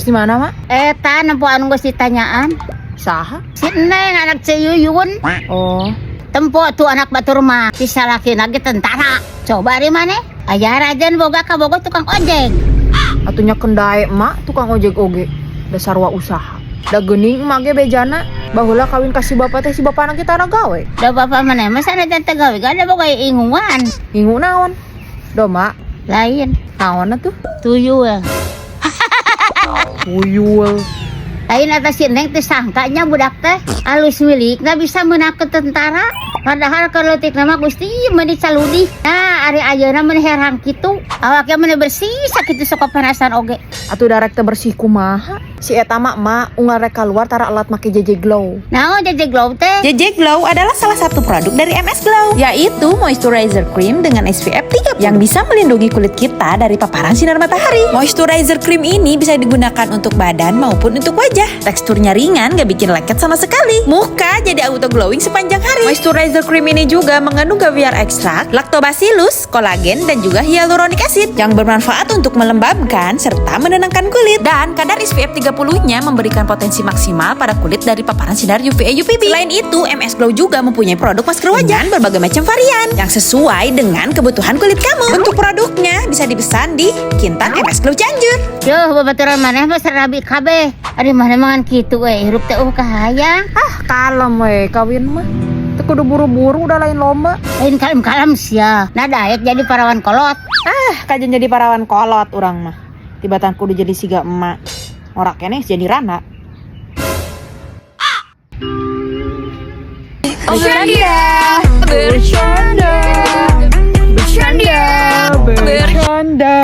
Geus di mana, Mak? Eta nempo anu geus ditanyaan. Saha? Si Neng anak Ceyuyun. Oh. Tempo tuh anak batur mah si salakina ge tentara. Coba di mana? Aya rajan boga kabogo tukang ojek. Atuh nya keun daek, Mak, tukang ojek oge. Da sarua usaha. Da geuning emak ge bejana. Baheula kawin ka si bapak teh si bapana ge tara gawe. Da bapak maneh mah sanajan teu gawe ge da boga inguan. Ngingu naon? Domba. Lain. Naon atuh? Tuyul. Tuyul. Lain eta si Neng teh sangkanya budak teh alus milikna bisa meunang ke tentara. Padahal kaleutikna mah Gusti meuni caludih. Nah, ari ayeuna meuni herang kitu. Awaknya meuni bersih sakitu sok panasan oge. Atuh darek teh bersih kumaha? Si eta mah, Mak, unggal rek keluar tara alat make JJ Glow. Naon JJ Glow teh? JJ Glow adalah salah satu produk dari MS Glow, yaitu moisturizer cream dengan SPF 30 yang bisa melindungi kulit kita dari paparan sinar matahari. Moisturizer cream ini bisa digunakan untuk badan maupun untuk wajah. Teksturnya ringan, gak bikin leket sama sekali. Muka jadi auto glowing sepanjang hari. Moisturizer cream ini juga mengandung caviar extract, lactobacillus, kolagen, dan juga hyaluronic acid yang bermanfaat untuk melembabkan serta menenangkan kulit. Dan kadar SPF 30-nya memberikan potensi maksimal pada kulit dari paparan sinar UVA UVB. Selain itu, MS Glow juga mempunyai produk masker wajah dengan berbagai macam varian yang sesuai dengan kebutuhan kulit kamu. Untuk produknya bisa dipesan di Kintan MS Glow Cianjur. Yuh, babaturan maneh mah serabi kabeh. Ari maneh mah ngan kitu we, hirup teh kahayang. Ah, kalem we kawin mah. Teu kudu buru-buru, udah lain lomba. Lain kalem-kalem sia. Nah, daek jadi parawan kolot. Ah, kajian jadi parawan kolot urang mah. Tibatan kudu jadi siga emak. Ora keneh jadi rana. Bercanda, bercanda, bercanda, Bercanda.